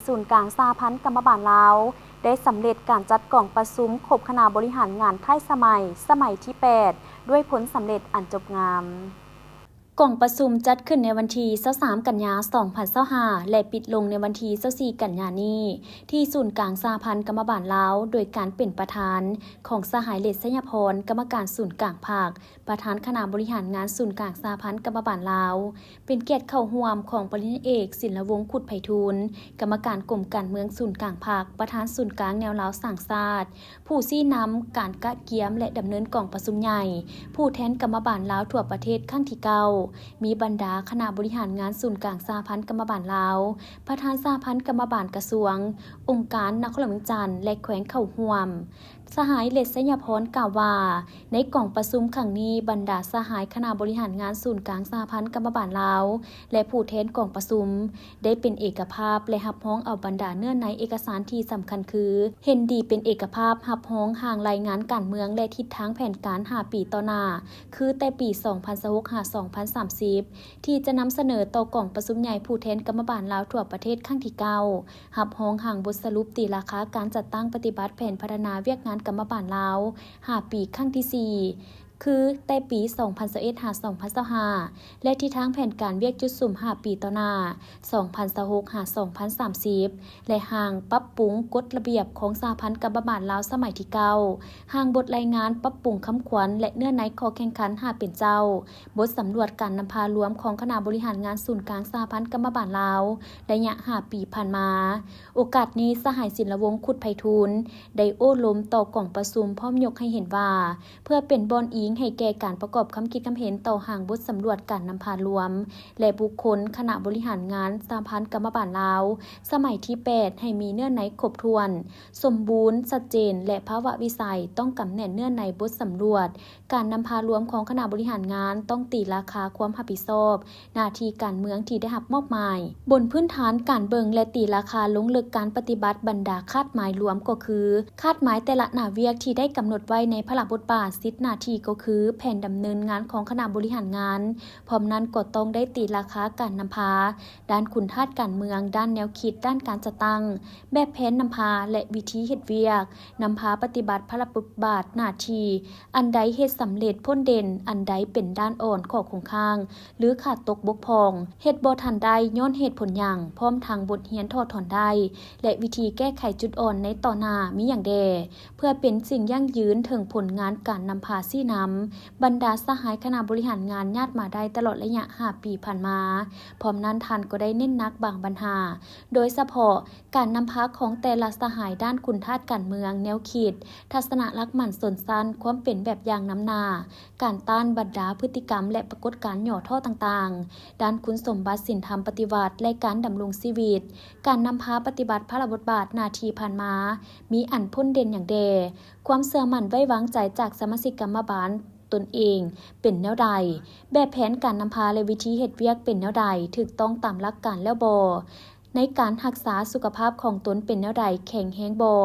ສູນກາງສະຫະພັນກຳມະບານລາວ ໄດ້ສຳເລັດການຈັດກອງປະຊຸມຄົບຄະນະບໍລິຫານງານທ້າຍສະໄໝ ສະໄໝທີແປດ ດ້ວຍຜົນສຳເລັດອັນຈົບງາມ. ກອງປະຊຸມຈັດຂຶ້ນໃນວັນທີຊາວສາມ ກັນຍາ ສອງພັນຊາວຫ້າ ແລະ ປິດລົງໃນວັນທີຊາວສີ່ ກັນຍານີ້ ທີ່ສູນກາງສະຫະພັນກຳມະບານລາວ ໂດຍການເປັນປະທານຂອງສະຫາຍ ເລດ ໄຊຍະພອນ ກຳມະການສູນກາງພັກ, ປະທານຄະນະບໍລິຫານງານສູນກາງສະຫະພັນກຳມະບານລາວ, ເປັນກຽດເຂົ້າຮ່ວມຂອງປະລິນຍາເອກ ສິນລະວົງ ຄຸດໄພທູນ ກຳມະການກົມການເມືອງສູນກາງພັກ, ປະທານສູນກາງແນວລາວສ້າງຊາດ, ຜູ້ຊີ້ນຳການກະກຽມ ແລະ ດຳເນີນກອງປະຊຸມໃຫຍ່ຜູ້ແທນກຳມະບານລາວທົ່ວປະເທດຄັ້ງທີເກົ້າ ມີບັນດາຄະນະບໍລິຫານງານສູນກາງສະຫະພັນກຳມະບານລາວ, ປະທານສະຫະພັນກຳມະບານກະຊວງ, ອົງການນະຄອນຫຼວງວຽງຈັນ ແລະ ແຂວງເຂົ້າຮ່ວມ. ສະຫາຍ ເລດ ໄຊຍະພອນ ກ່າວວ່າ ໃນກອງປະຊຸມຄັ້ງນີ້ ບັນດາສະຫາຍຄະນະບໍລິຫານງານສູນກາງສະຫະພັນກຳມະບານລາວ ແລະ ຜູ້ແທນກອງປະຊຸມ ໄດ້ເປັນເອກະພາບ ແລະ ຮັບຮອງເອົາບັນດາເນື້ອໃນເອກະສານທີ່ສຳຄັນຄື ເຫັນດີເປັນເອກະພາບຮັບຮອງຮ່າງລາຍງານການເມືອງ ແລະ ທິດທາງແຜນການຫ້າປີຕໍ່ໜ້າ ຄືແຕ່ປີສອງພັນຊາວຫົກ ຫາ ສອງພັນສາມສິບ ທີ່ຈະນຳສະເໜີຕໍ່ກອງປະຊຸມໃຫຍ່ຜູ້ແທນກຳມະບານລາວທົ່ວປະເທດຄັ້ງທີເກົ້າ ຮັບຮອງຮ່າງບົດສະຫຼຸບຕີລາຄາການຈັດຕັ້ງປະຕິບັດແຜນພັດທະນາວຽກງານກຳມະບານລາວຫ້າປີຄັ້ງທີສີ່ ຄືແຕ່ປີສອງພັນຊາວເອັດ ຫາ ສອງພັນຊາວຫ້າ ແລະ ທິດທາງແຜນການວຽກຈຸດສຸມຫ້າປີຕໍ່ໜ້າ ສອງພັນຊາວຫົກ ຫາ ສອງພັນສາມສິບ ແລະ ຮ່າງປັບປຸງກົດລະບຽບຂອງສະຫະພັນກຳມະບານລາວສະໄໝທີເກົ້າ, ຮ່າງບົດລາຍງານປັບປຸງຄຳຂວັນ ແລະ ເນື້ອໃນຂໍ້ແຂ່ງຂັນຫ້າເປັນເຈົ້າ, ບົດສຳຫຼວດການນຳພາລວມຂອງຄະນະບໍລິຫານງານສູນກາງສະຫະພັນກຳມະບານລາວ ໄລຍະຫ້າປີຜ່ານມາ. ໂອກາດນີ້ ສະຫາຍ ສິນລະວົງ ຄຸດໄພທູນ ໄດ້ໂອ້ລົມຕໍ່ກອງປະຊຸມ ພ້ອມຍົກໃຫ້ເຫັນວ່າ ເພື່ອເປັນບ່ອນອີງໃຫ້ແກ່ການປະກອບຄຳຄິດຄຳເຫັນຕໍ່ຮ່າງບົດສຳຫຼວດການນຳພາລວມ ແລະ ບຸກຄົນຄະນະບໍລິຫານງານສະຫະພັນກຳມະບານລາວ ສະໄໝທີແປດ ໃຫ້ມີເນື້ອໃນຄົບຖ້ວນ, ສົມບູນ, ຊັດເຈນ ແລະ ພາວະວິໄສ ຕ້ອງກຳແໜ້ນເນື້ອໃນບົດສຳຫຼວດການນຳພາລວມຂອງຄະນະບໍລິຫານງານ, ຕ້ອງຕີລາຄາຄວາມຮັບຜິດຊອບ ໜ້າທີ່ການເມືອງທີ່ໄດ້ຮັບມອບໝາຍ ບົນພື້ນຖານການເບິ່ງ ແລະ ຕີລາຄາລົງເລິກການປະຕິບັດບັນດາຄາດໝາຍລວມ ກໍຄື ຄາດໝາຍແຕ່ລະໜ້າວຽກທີ່ໄດ້ກຳນົດໄວ້ໃນພາລະບົດບາດ, ສິດໜ້າທີ່ ກໍຄື ແຜນດຳເນີນງານຂອງຄະນະບໍລິຫານງານ, ພ້ອມນັ້ນກໍຕ້ອງໄດ້ຕີລາຄາການນຳພາ ດ້ານຄຸນທາດການເມືອງ, ດ້ານແນວຄິດ, ດ້ານການຈັດຕັ້ງ, ແບບແຜນນຳພາ ແລະ ວິທີເຮັດວຽກ, ນຳພາປະຕິບັດພາລະບົດບາດໜ້າທີ່, ອັນໃດເຮັດສຳເລັດຜົນເດັ່ນ, ອັນໃດເປັນດ້ານອ່ອນ, ຂໍ້ຄົງຄ້າງ ຫຼື ຂາດຕົກບົກຜ່ອງ, ເຮັດບໍ່ທັນໄດ້ຍ້ອນເຫດຜົນຫຍັງ, ພ້ອມທັງບົດຮຽນຖອດຖອນໄດ້ ແລະ ວິທີແກ້ໄຂຈຸດອ່ອນໃນຕໍ່ໜ້າມີຫຍັງແດ່ ເພື່ອເປັນສິ່ງຢັ້ງຢືນເຖິງຜົນງານການນຳພາຊີ້ນຳ ບັນດາສະຫາຍຄະນະບໍລິຫານງານຍາດມາໄດ້ຕະຫຼອດໄລຍະຫ້າປີຜ່ານມາ. ພ້ອມນັ້ນທ່ານກໍໄດ້ເນັ້ນໜັກບາງບັນຫາ ໂດຍສະເພາະ ການນຳພາຂອງແຕ່ລະສະຫາຍດ້ານຄຸນທາດການເມືອງ, ແນວຄິດ, ທັດສະນະຫຼັກໝັ້ນຊົນຊັ້ນ, ຄວາມເປັນແບບຢ່າງນຳໜ້າ, ການຕ້ານບັນດາພຶດຕິກຳ ແລະ ປາກົດການຫຍໍ້ທໍ້ຕ່າງໆ, ດ້ານຄຸນສົມບັດສິນທຳປະຕິວັດ ແລະ ການດຳລົງຊີວິດ, ການນຳພາປະຕິບັດພາລະບົດບາດໜ້າທີ່ຜ່ານມາ ມີອັນພົ້ນເດັ່ນຫຍັງແດ່, ຄວາມເຊື່ອໝັ້ນໄວ້ວາງໃຈຈາກສະມາຊິກກຳມະບານຕົນເອງເປັນແນວໃດ, ແບບແຜນການນຳພາ ແລະ ວິທີເຮັດວຽກເປັນແນວໃດ, ຖືກຕ້ອງຕາມຫຼັກການແລ້ວບໍ່? ໃນການຮັກສາສຸຂະພາບຂອງຕົນເປັນແນວໃດ, ແຂງແຮງບໍ່?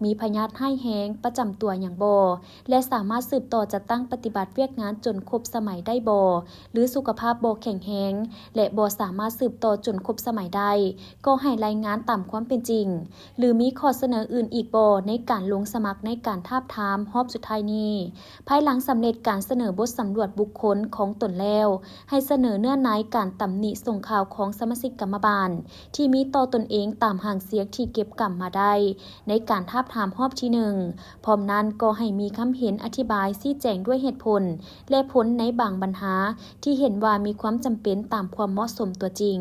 ມີພະຍາດຮ້າຍແຮງປະຈຳຕົວຫຍັງບໍ່? ແລະ ສາມາດສືບຕໍ່ຈັດຕັ້ງປະຕິບັດວຽກງານຈົນຄົບສະໄໝໄດ້ບໍ່? ຫຼື ສຸຂະພາບບໍ່ແຂງແຮງ ແລະ ບໍ່ສາມາດສືບຕໍ່ຈົນຄົບສະໄໝໄດ້, ກໍໃຫ້ລາຍງານຕາມຄວາມເປັນຈິງ. ຫຼື ມີຂໍ້ສະເໜີອື່ນອີກບໍ່ໃນການລົງສະໝັກໃນການທາບທາມຮອບສຸດທ້າຍນີ້? ພາຍຫຼັງສຳເລັດການສະເໜີບົດສຳຫຼວດບຸກຄົນຂອງຕົນແລ້ວ, ໃຫ້ສະເໜີເນື້ອໃນການຕຳໜິສົ່ງຂ່າວຂອງສະມາຊິກກຳມະບານທີ່ມີຕໍ່ຕົນເອງຕາມຫາງສຽງທີ່ເກັບກຳມາໄດ້ໃນການທາບທາມຮອບທີໜຶ່ງ. ພ້ອມນັ້ນກໍໃຫ້ມີຄຳເຫັນອະທິບາຍຊີ້ແຈງດ້ວຍເຫດຜົນ ແລະ ຜົນໃນບາງບັນຫາທີ່ເຫັນວ່າມີຄວາມຈຳເປັນຕາມຄວາມເໝາະສົມຕົວຈິງ.